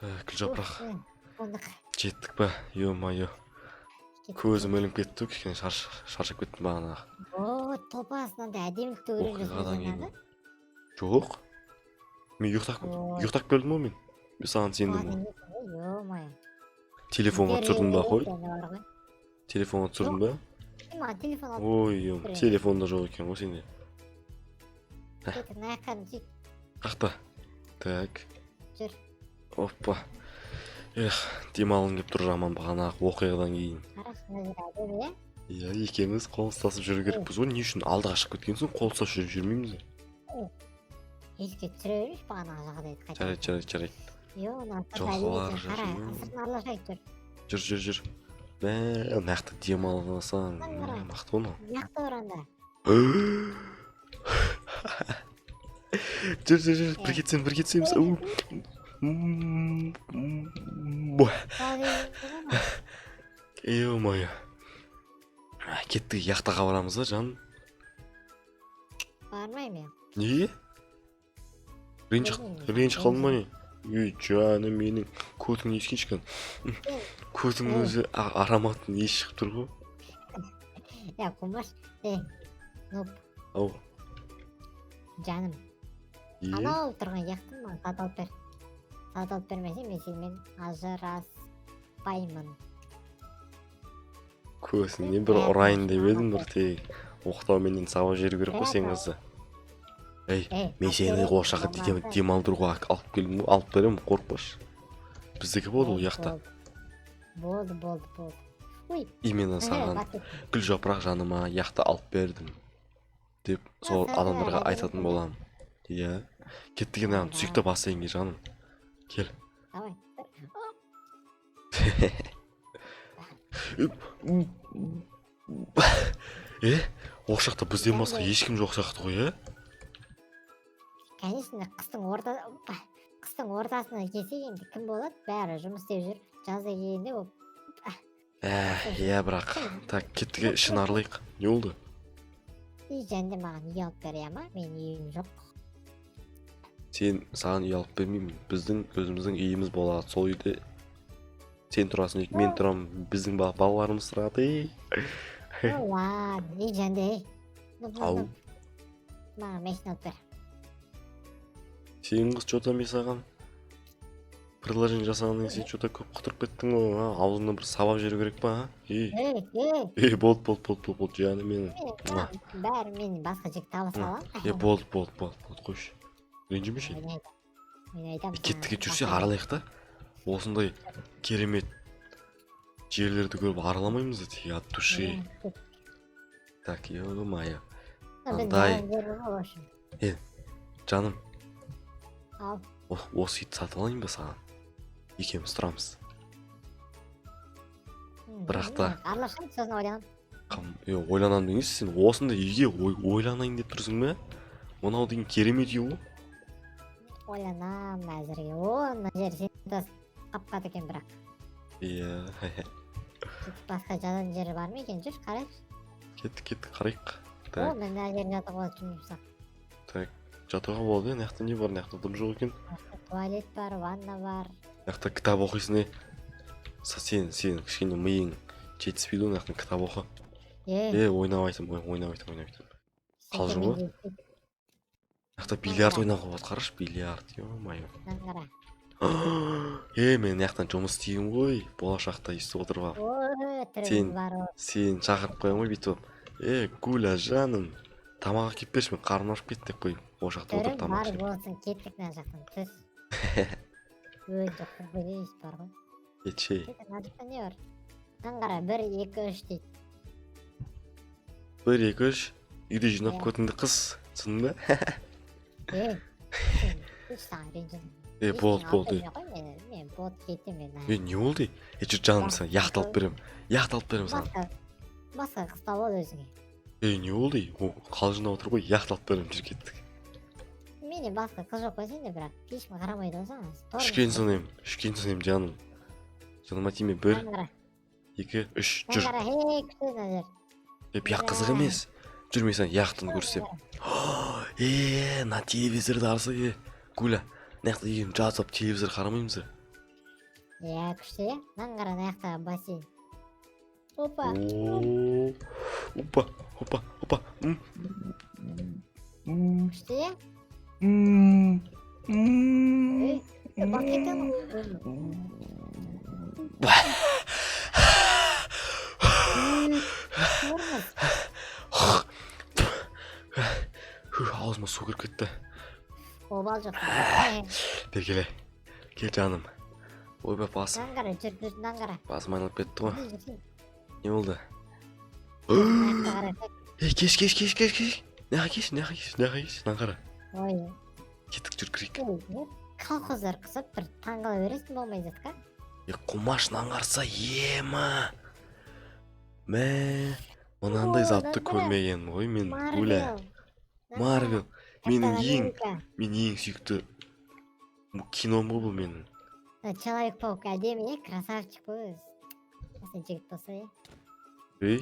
Гүл жапырақ. Қондық. Жеттік па, ё-моё? Кеттік. Көзім ілініп кетті ғой, кішкене шаршап кеттім бағанағы. О, топас, мынандай әдемілікті көрген жоқпын Оқиғадан кейін. жаңағы. Жоқ, мен ұйықтап Ой. ұйықтап келдім ғой. Мен саған сендім ғой. Ё-моё. Телефонға түсірдің ба қой? Телефонға түсірдің ба? Маған телефон алып Ой, ё, Білемін. телефон да жоқ екен ғой сенде. Кеттік, мына жаққа сөйт. Қақта, так. Жүр. Опа, эх, демалғым келіп тұр жаман бағанағы оқиғадан кейін. Қарашы, мына жер әдемі, иә? Иә, екеуміз қол ұстасып жүру керекпіз ғой. Не үшін алдыға шығып кеткен соң қол ұстасып жүріп жүрмейміз? Еске түсіре бермейші бағанағы жағдайды қайта. Жарайды, жарайды, жарайды. Ё, мына сырт Жылқылар әдемі екен, қара. жүр. Сыртын аралашайық, жүр. Жүр, жүр, жүр. Мә, мына жақта демалсаң, Мына мә, қара. мықты ғой мынау. Мына жақта бар анда. Жүр, жүр, жүр, бірге түсеміз, бірге түсеміз. Ау. Ё-моё, кеттік, яхтаға барамыз да, жаным. Бармаймын мен. Неге? Ренжіп Білмеймін. ренжіп қалдың ба, не? Ей, жаным менің, көтіңнен иіс шыққан, көтіңнің өзі ароматының иісі шығып тұр ғой. Я, қумаш, е, нуб. Ау. Жаным. Е? Анау тұрған яхтаны маған сатып алып бер. Сатып алып бермесең, мен сенімен ажыраспаймын. Көзіңнен бір ұрайын деп едім, бір тек оқтауменен сабап жіберу керек қой сен қызды, ей. Ей, Мен алып сені беремін, осы жаққа болмаса. демалдыруға алып келдім ғой, алып беремін, қорықпашы, біздікі болады ол Ей, яхта. Болды, болды, болды, ой. Именно саған, Батып кеттім. Гүл жапырақ жаныма яхта алып бердім деп сол Саған адамдарға әдемі айтатын екен. боламын, иә. Кеттік енді, ана түсейік та бассейнге, жаным, кел. Давай. Е, ол жақта бізден басқа Қандай? ешкім жоқ сияқты ғой, иә? Конечно, қыстың ортасына келсек, енді кім болады? Бәрі жұмыс істеп жүр. Жазда келгенде ол Ә, иә, бірақ так, кеттік, е, ішін аралайық. Не болды? Үй және маған үй алып бер, иә ма? Менің үйім жоқ. Сен, саған үй алып бермеймін. Біздің өзіміздің үйіміз болады, сол үйде сен тұрасың, мен тұрамын, біздің балаларымыз тұрады, ей. Ну ладно, ей, жанды, ей. Ну, Ау. ну, маған машина алып бер. Сен, қыз, че-то мен саған предложение жасағаннан кейін сен че-то көп құтырып кеттің ғой, а? Аузыңнан бір сабап жіберу керек па, а? Ей. Ей, ей. Ей, болды, болды, болды, болды, болды, жаным менің. Мен бәрі, мен басқа жігіт таба саламын. Е, болды, болды, болды, болды, қойшы, ренжімеші. Мен айтамын, мен айтамын. Е, кеттік, саған, жүрсе, басқа- аралайық та. Осындай керемет жерлерді көріп араламаймыз да тек от души. Иә, кеттік. Так, ё-моё. Мына біздің Андай. жауын жер ғой, в общем. Жаным. Ал. Осы үйді сатып алайын ба саған? Екеуміз тұрамыз. Бірақ та- Араласамын, сосын ойланамын. Е, ойланамын деген, сен осындай үйге ойланайын деп тұрсың ба? Мынау деген керемет үй ғой. Ойланамын әзірге. О, мына жер сен қап-қат екен бірақ. Иә. Сөйтіп, басқа жататын жері бар ма екен? Жүр, қарайықшы. Кеттік, кеттік, қарайық. О, Так. мына жерде жатуға болады жұмсақ. Так, жатуға болады, иә. Мына жақта не бар? Мына жақта дым жоқ екен. Мына жақта туалет бар, ванна бар. Мына жақта кітап оқисың, е. Сен кішкене миың жетіспейді ғой, мына жақтан кітап оқы. Е. Е, ойнап айтамын, ойнап айтамын, ойнап айтамын. Қалжың ғой. Сен жетіспейді. Мына жақта бильярд ойнауға болады, қарашы, бильярд, ё-моё. Мынаны қара. Е, мен мына жақтан жұмыс істеймін ғой болашақта, өйстіп отырып алып. Ой, түрің бар ғой. Сені шақырып қоямын ғой бүйтіп: «Е, Гуля, жаным, тамақ әкеліп берші, мен қарным ашып кетті», — деп қойып, ол жақта отырып Түрің тамақ бар жеп. болсын, кеттік мына жақтан, түс. Өте құрбы бар ғой. Кетші. Кеттік, мына жақта не бар? Мынаны қара, бір, екі, үш дейді. Бір, екі, үш, үйде жинап Иә. көтіңді қыс, түсіндің ба? Е, сен, саған ренжідім. Е, болды, болды. Ештеңе алып бермей қой, мен болды, кетемін мен. Е, не болды? Е, жүр, жаным, саған яхта алып беремін, яхта алып беремін саған. Басқа қыз тауып ал өзіңе. Е, не болды? О, қалжыңдап отыр ғой, яхта алып беремін, жүр, кеттік. Менде басқа қыз жоқ қой сенде, бірақ ешкім қарамайды ғой саған. Үшке санаймын, үшке санаймын, жаным, жаныма тиме. Бір, Мынаны қара. екі, үш, Мынаны жүр. қара, ей, күшті мына жер. Е, бұяқ қызық емес, жүр, мен саған яхтаны көрсетемін. Е, мына телевизорды алса, е, Гуля. Мына жақта екеуміз жатып телевизор қарамаймыз ба? Иә, күшті, иә. Мынаны қара, мына жақтағы бассейн. Опа! О, опа, опа, опа. М. Күшті, иә. М. М. Ей, бақ кеткен ғой. Ей, тормоз. Фу, аузыма су кіріп кетті. Обал жоқ. Бері келе, кел, жаным. Ойбай, басым. Мынаны қара, жүр, жүр, мынаны қара. Басым айналып кетті ғой. Жүр, жүр. Не болды? Мына жақта қара. Ей, кеш, кеш, кеш, кеш, кеш, мына жаққа келші, мына жаққа келші, мына жаққа келші, мынаны қара. Ой. Кеттік, жүр, кірейік. Ей, не колхоздар құсап, бір таңғала бересің болмай затқа. Е, қумаш, мынаны қараса, ема, мә, мынандай О, затты мынаны қара. көрмегенмін ғой мен, гуля. Марвел. Марвел менің Капитан ең Америка. мен ең сүйікті кином ғой бұл менің. Человек паук әдемі, иә, красавчик қой өзі. Осы жігіт болса, иә. Ей.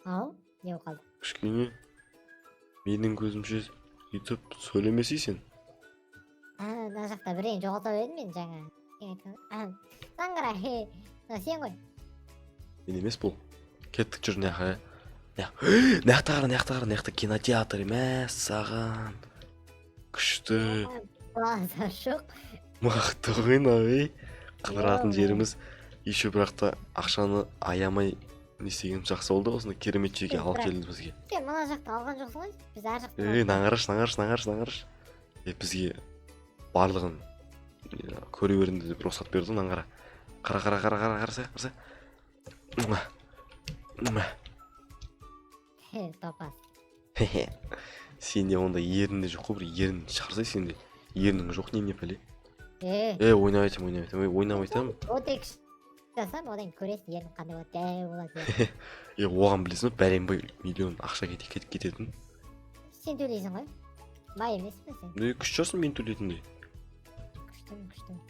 Ау, не болып қалды? Кішкене менің көзімше өйтіп сөйлемесей сен. А, мына жақта біреуін жоғалтып едім мен жаңа. Сен айтқан, мынаны қара, хе, мынау сен ғой. Мен емес бұл. Кеттік, жүр, мына жаққа. Мына жақта қара, мына жақта қара, мына жақта кинотеатр. Мәссаған, күшті. Базар жоқ. Мықты ғой мынау, ей, қыдыратын Ё-моё. жеріміз еще. Бірақ та ақшаны аямай не істегеніміз жақсы болды ғой, осындай керемет жерге Е, алып бірақ- келді бізге. Сен мына жақта алған жоқсың ғой, біз ар жақтан Ей, алдық. мынаны қарашы, мынаны қарашы, мынаны қарашы, мынаны қарашы. Е, бізге барлығын көре беріңдер деп рұқсат берді. Мынаны қара, қара, қара, қара, қара, қараса, қараса. Муа. Муа. Хе, топас. Сенде ондай ерін де жоқ қой, бір ерін шығарсай. Сенде ерінің жоқ, немене, пәле? Е. Е, ойнап айтамын, ойнап айтамын, ей, ойнап айтамын. Отек жасасам, одан кейін көресің, ерін қандай болады, дәу болады ерін. Е, оған білесің ба, бәленбай миллион ақша кететін. Сен төлейсің ғой, бай емеспін сен. Е, күшті шығарсың мен төлейтіндей. Күштімін, күштімін.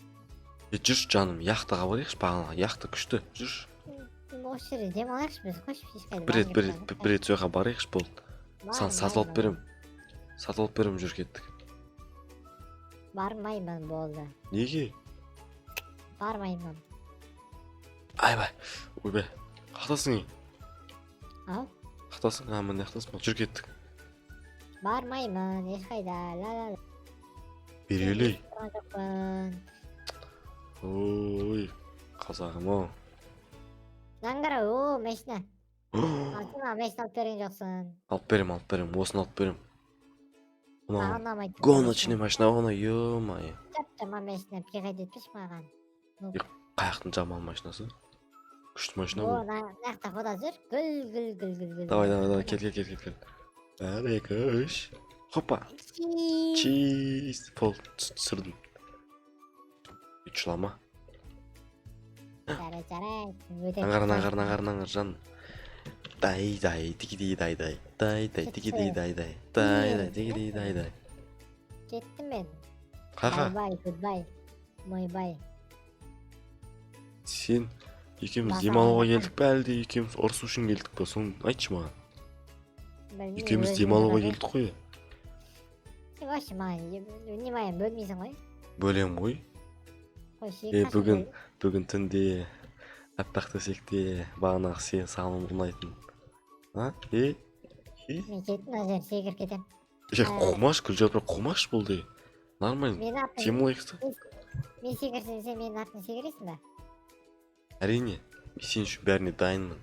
Е, жүрші, жаным, яхтаға барайықшы. Бағана яхта күшті, жүрші. Осы жерде демалайықшы біз, қойшы, ешқайда Бір рет, барғым бір келіп рет, тұрған. бір рет сол жаққа барайықшы, болды. Жоқ. Саған сатып алып беремін, сатып алып беремін, жүр, кеттік. Бармаймын, болды. Неге? Бармаймын. Айбай, ойбай, қаяқтасың, ей? Ау. Қаяқтасың? А, мына жақтасың ба? Жүр, кеттік. Бармаймын ешқайда, ла ла ла. Бері. Тұрған жоқпын. Ой, қазағым ау. Мынаны қара, о, машина. Ал сен маған машина алып берген жоқсың. Алып беремін, алып беремін, осыны алып беремін. Маған Мынау ұнамайды. Гоночный машина ғой мынау, е мое. Жап жаман машина, пихать етпеші маған. Қаяқтың жаман машинасы? Күшті машина О, бұл. мына жақта фото жүр, гүл, гүл, гүл, гүл, гүл. Давай, давай, давай, кел, кел, кел, кел, кел. Бір, екі, үш, хопа! Чиз. Чиз, болды, түсірдім. Үй, жылама. Жарайды, жарайды, өте. Мынаны қара, мынаны қара, мынаны қара, мынаны қара, жаным. Дай дай тики дай дай дай дай тики дай дай дай дай дай тики дай дай. Кеттім мен. Қақа? Бай бай, goodbye, мой бай. Сен екеуміз Базар демалуға алып. келдік пе, әлде екеуміз ұрысу үшін келдік па? Соны айтшы маған. Білмеймін, Екеуміз өзің демалуға қарай. келдік қой. Сен вообще маған внимание бөлмейсің ғой. Бөлемін ғой. Қойшы. Е, Қашан бүгін бүгін түнде аппақ төсекте бағанағы сен саған ұнайтын, а, е, е. Мен кеттім, мына жерден секіріп кетемін. Е, қумаш, Гүлжапырақ, қумаш, болды, нормально. Менің артымнан Демалайық та. Мен секірсем, сен менің артымнан секіресің ба? Әрине, мен сен үшін бәріне дайынмын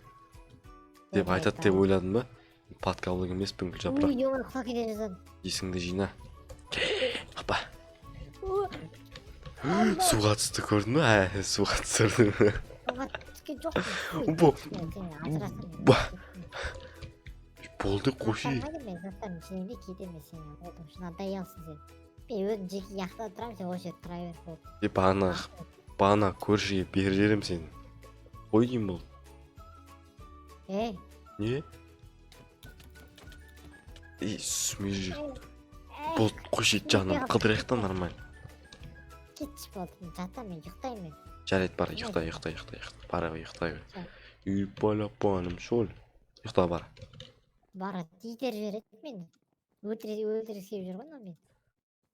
деп Өтірік. айтады деп ойладың ба? Подкаблук емеспін, Гүлжапырақ. Ой, ё, құлап кете жаздадым. Есіңді жина. Апа. О. Суға түсті, көрдің ба? Ә, суға түсірді. Суға түскен жоқпын. Сен ажырасам. Ба. Болды, қойшы. Мен заттарымды жинаймын да кетемін мен сені. Болдым, надоелсің сен. Мен өзім жеке яхтада тұрамын, сен осы жерде тұра бер, болды. Е, бағана көршіге беріп жіберемін сені. Қой деймін, болды. Ей. Не? Ей, сүмей жүр. Ей. Болды, қойшы, жаным, қыдырайық та нормально. Кетші, болды, мен жатамын, мен ұйықтаймын мен. Жарайды, бар, ұйықта, ұйықта, ұйықта, ұйықта, бар, ұйықтай бер. Үй балапаным, шол, ұйықта, бар. Барады, итеріп жібереді мені. Өлтіргісі келіп жүр ғой мынау мені.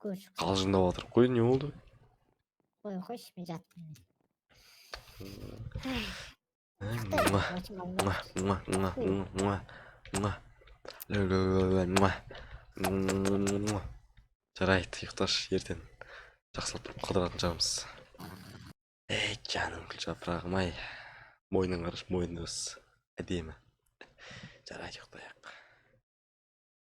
Көрші. Қалжыңдап жатыр қой, не болды? Қой, қойшы, мен жаттым. Муа, муа, муа, муа, муа, муа. Муа, муа. Жарайды, ұйықташы, ертең жақсылап тұрып қыдыратын шығармыз. Ей, жаным, гүл жапырағым ай, мойнын қарашы, мойны осы әдемі. Жарайды, ұйықтайық.